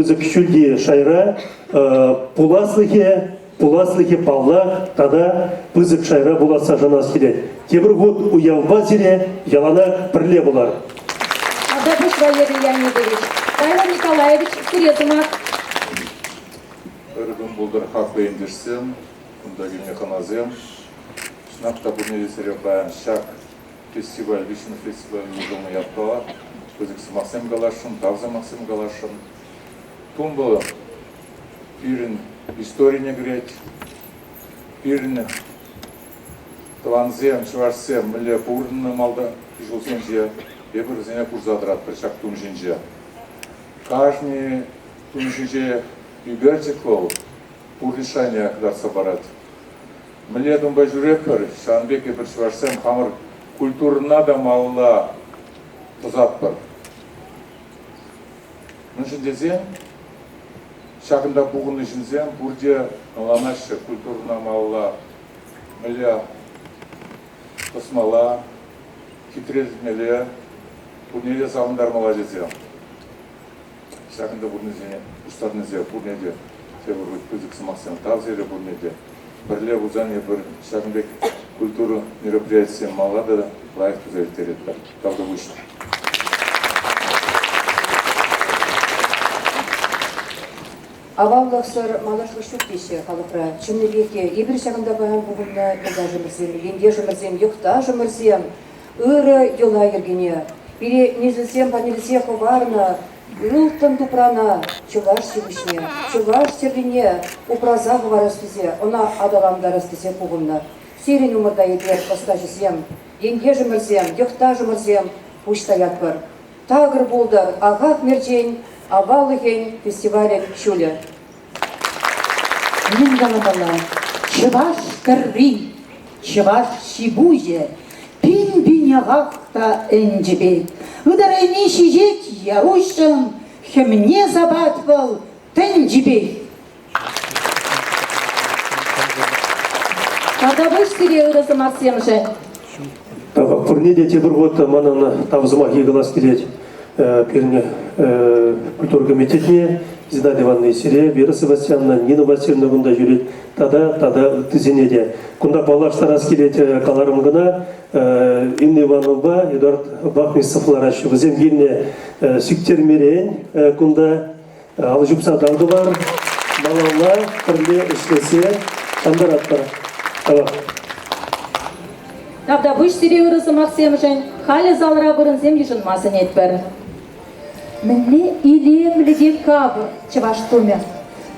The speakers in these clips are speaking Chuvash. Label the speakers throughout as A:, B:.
A: Пысӑк ҫӳлти шайра пуласлӑхӗ, пуласлӑхӗ паллах тата пысӑк шайра пуласса шанас килет. Тепӗр хут уявпа сире яланах пӗрле пулар.
B: Тавтапуҫ, Валерий Леонидович. Павел Николаевич, сире сӑмах.
C: Ырӑ кун пултӑр, хаклӑ ентешсем, кунта килнӗ хӑнасем. Чӑнах та пурне те сире паян ҫак фестиваль, виҫҫӗмӗш фестиваль уҫӑлнӑ ятпа пысӑк сӑмахсем каласшӑн, тав сӑмахсем каласшӑн. Тумбӑ пирӗн историне кӗрет. Пирӗн тӑвансем, чӑвашсем мӗнле пурӑннӑ малтанхи ҫулсенче, эпир вӗсене курса тӑратпӑр ҫак тум ҫинче. Кашни тум ҫинче ӳкерчӗк вӑл пурнӑҫ шайне кӑтартса парать. Мӗнле тумпа ҫӳретпӗр, ҫавӑн пек эпир чӑвашсем хамӑр культурӑна та малалла тӑсатпӑр. Мӗншӗн тесен ҫакӑнта пухӑннӑ ҫынсем пурте ӑнланаҫҫӗ культурӑна малалла мӗнле тӑсмалла, хитрелетмелле, пурне те савӑнтармалла тесе. Ҫакӑнта пурнисене пуҫтарнисем пурне те тепӗр хут пысӑк сӑмахсем тав сире пурне те. Пӗрле пулсан эпир ҫакӑн пек культура мероприятийӗсем малалла та лайӑх туса ирттеретпӗр. Тавтапуҫ.
D: Аваллӑхсӑр малашлӑх ҫук теҫҫӗ халӑхра. Чӑннипех те, эпир ҫакӑнта паян пухӑннӑ юлташӑмӑрсем, ентешӗмӗрсем, йӑхташӑмӑрсем ырӑ йӑла-йӗркене, пире несӗлсем парнелесе хӑварнӑ ылтӑн тупрана чӑваш ҫимӗҫне, чӑваш тӗррине упраса хӑварас тесе, ӑна аталантарас тесе пухӑннӑ. Сирӗн умӑрта эпир, ӑстаҫӑсем, ентешӗмӗрсем, йӑхташӑмӑрсем, пуҫ таятпӑр. Такӑр пултӑр ахах-мерчен аваллӑхӗн фестивалӗн ҫулӗ.
E: Мӗн каламалла, чӑваш тӗрри, чӑваш ҫи-пуҫӗ пин-пин ахах та ӗнчӗ пек. Ытарайми ҫиҫет яр-уҫҫӑн, хӗмне сапать вӑл тӗнчипех.
B: Тавтапуҫ сире ырӑ сӑмахсемшӗн.
A: Пурне те тепӗр хут манӑн тав сӑмахӗ калас килет. Пирӗн культура комитетне Зинаида Ивановна сире, Вера Севастьяновна, Нина Васильевна кунта ҫӳрет тата тата ыттисене те. Кунта паллаштарас килет каларӑм кӑна. Инна Ивановнӑпа Эдуард Бахмисов лараҫҫӗ. Вӗсем килнӗ Сиктермерен кунта Алӑ ҫупса тав тӑвар, малалла пӗрле ӗҫлесе шантаратпӑр. Тавах.
B: Тавтапуҫ сире ырӑ сӑмахсемшӗн. Халӗ залра вырӑнсем йышӑнма сӗнетпӗр.
F: Мӗнле илемлӗ те капӑр чӑваш тумӗ.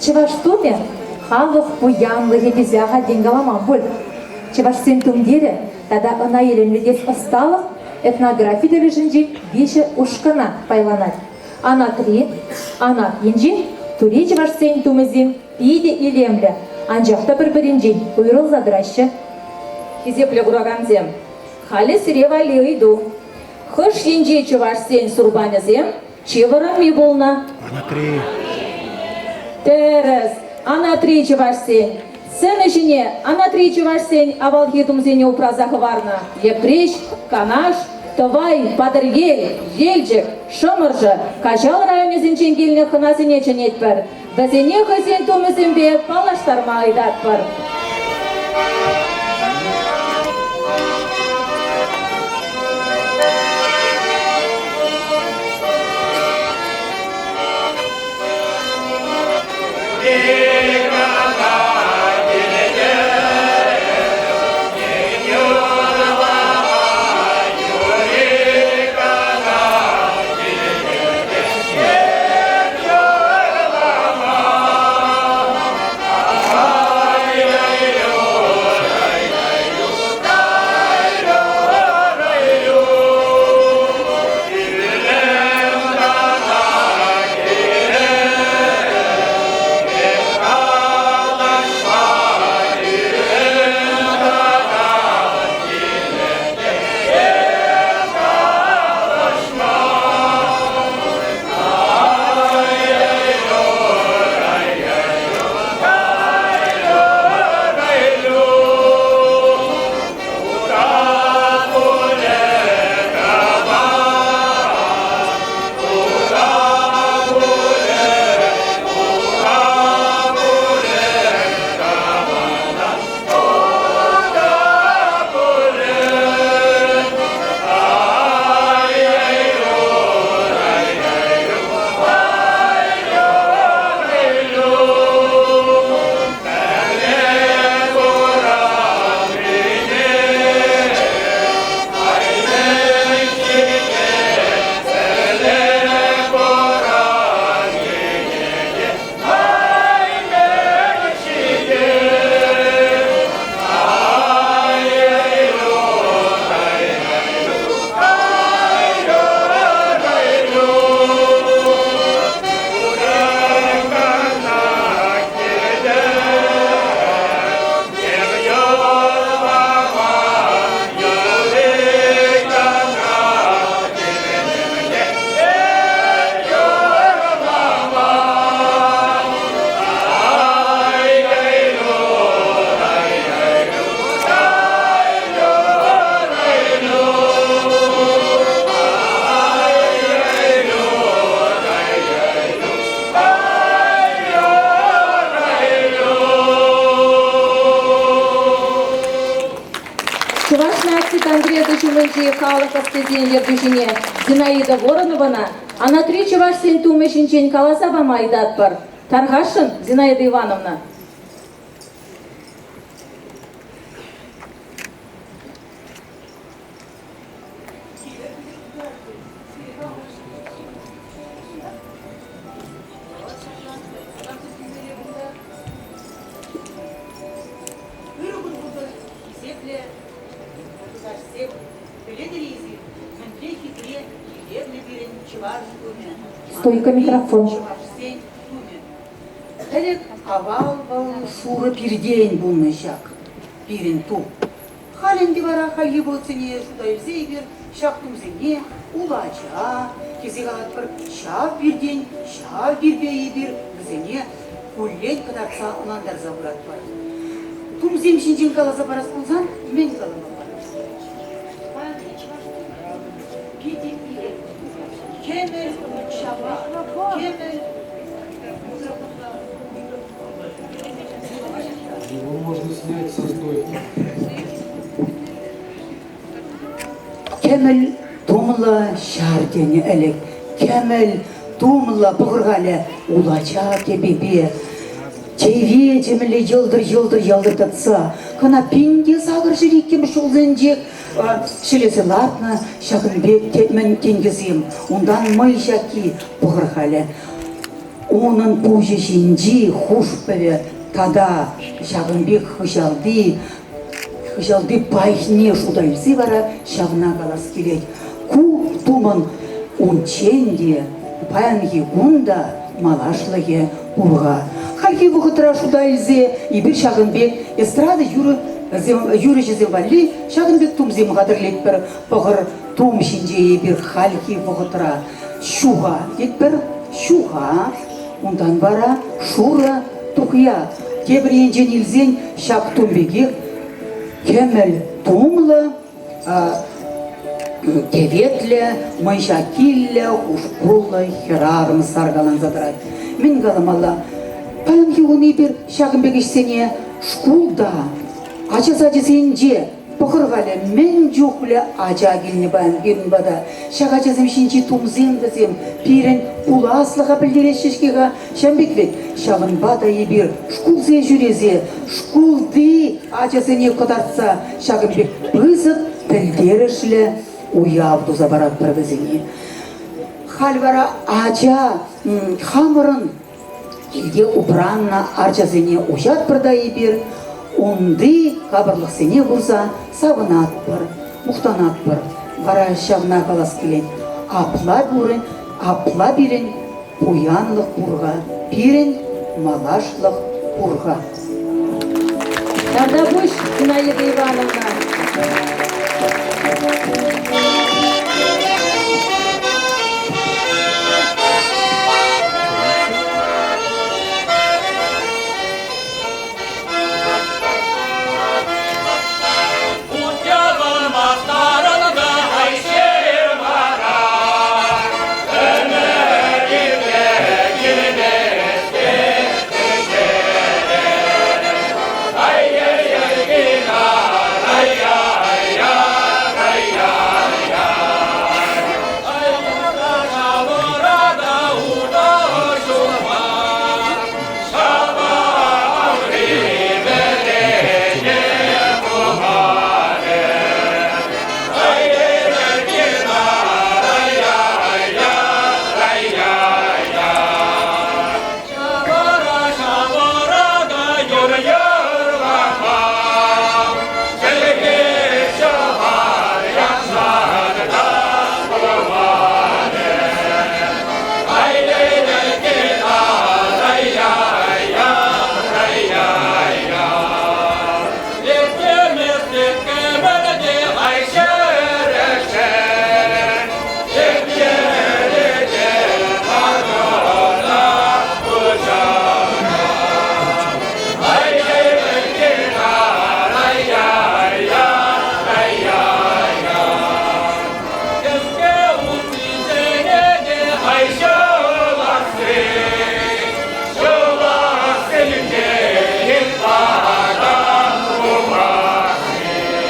F: Чӑваш тумӗ халӑх пуянлӑхӗ тесе ахальтен каламан пуль. Чӑвашсен тумтирӗ тата ӑна илемлетес ӑсталӑх этнографи тӗлӗшӗнчен виҫӗ ушкӑна пайланать. Анатри, анат енчен тури чӑвашсен тумӗсем питӗ илемлӗ, анчах та пӗр-пӗринчен уйрӑлса тӑраҫҫӗ.
B: Хисеплӗ куракансем, халӗ сире валли ыйту. Хӑш енчи чӑвашсен сурпанӗсем чи вӑрӑмми пулнӑ?
G: Анатри.
B: Тӗрӗс. Анатри чӑвашсен. Сцена ҫине анатри чӑвашсен авалхи тумсене упраса хӑварнӑ Йӗпреҫ, Канаш, Тӑвай, Патӑрьел, Елчӗк, Шӑмӑршӑ, Каҫал районӗсенчен килнӗ хӑнасене чӗнетпӗр. Вӗсене хӑйсен тумӗсемпе паллаштарма ыйтатпӑр. ҫумӗнчи халӑх ӑстисен ертӳҫине Зинаида Воронована анатри чӑвашсен тумӗ ҫинчен каласа пама ыйтатпӑр. Тархасшӑн, Зинаида Ивановна.
E: Ырӑ кун пултӑр, хисеплӗ тусашсем. Пӗлетӗр-и эсир, мӗнле хитре, илемлӗ пирӗн чӑваш тумӗ?
F: Стойка микрофон.
E: Чӑвашсен тумӗ. Ӗлӗк авал вӑл шурӑ пиртен пулнӑ ҫак пирӗн тум. Халь ӗнтӗ вара хальхи вӑхӑтсене шута илсе эпир ҫак тумсене улача тесе калатпӑр. Ҫав пиртен, ҫав пирпе эпир вӗсене куллен кӑтартса ӑнлантарса пыратпӑр. Тумсем ҫинчен каласа парас пулсан мӗн каламалла? Паянхи чӑваш тумӗ питӗ илемлӗ. Кӗмӗл ҫава, кӗмӗл
G: Его можно снять со стойки.
E: Кӗмӗл тумлӑ ҫар тенӗ ӗлӗк. Кӗмӗл тумлӑ пӑхӑр-халӗ улача кӗпепе. Чевечӗ мӗнле йӑлтӑр-йӑлтӑр ялтӑртатса, кӑна 1802 ҫулсенчех ҫӗлесе лартнӑ ҫакӑн пек мӗн тенкӗсем. Унтан мӑй ҫакки пӑхӑр-халӗ. Унӑн пуҫӗ ҫинчи хушпӑвӗ тата ҫакӑн пек хыҫалти хыҫалти пайне шута илсе вара ҫавна калас килет. Ку тумӑн унччен те, паянхи кун та малашлӑхӗ пур-ха. Хальхи вӑхӑтра шута илсе эпир ҫакӑн пек эстрада юрӑҫӗсем валли ҫакӑн пек тумсем хатӗрлетпӗр. Пӑхӑр, тум ҫинче эпир хальхи вӑхӑтра ҫуха тетпӗр, ҫуха, унтан вара шурӑ тухья. Тепӗр енчен илсен ҫак тум пекех кӗмӗл тумлӑ, теветлӗ, мӑйҫакиллӗ, хушпуллӑ хӗрарӑм саркаланса тӑрать. Мӗн каламалла? Паянхи кун эпир ҫакӑн пек ӗҫсене шкулта, ача сачӗсенче Пӑхӑр-халӗ, мӗн чухлӗ ача килнӗ паян пирӗн пата. Ҫак ачасем ҫинчи тумсем вӗсем пирӗн пуласлӑха пӗлтереҫҫӗ-ҫке-ха. Ҫавӑн пек вӗт. Ҫавӑнпа та эпир шкулсен ҫӳресе, шкулти ачасене кӑтартса ҫакӑн пек пысӑк пӗлтерӗшлӗ уяв туса паратпӑр вӗсене. Халь вара ача хамӑрӑн Килте упраннӑ арчасене уҫатпӑр та эпир, унти капӑрлӑхсене курса савӑнатпӑр, мухтанатпӑр. Вара ҫавна калас килет: апла пурӗн, апла пирӗн пуянлӑх пур-ха, пирӗн малашлӑх пур-ха.
B: Тавтапуҫ, Зинаида Ивановна.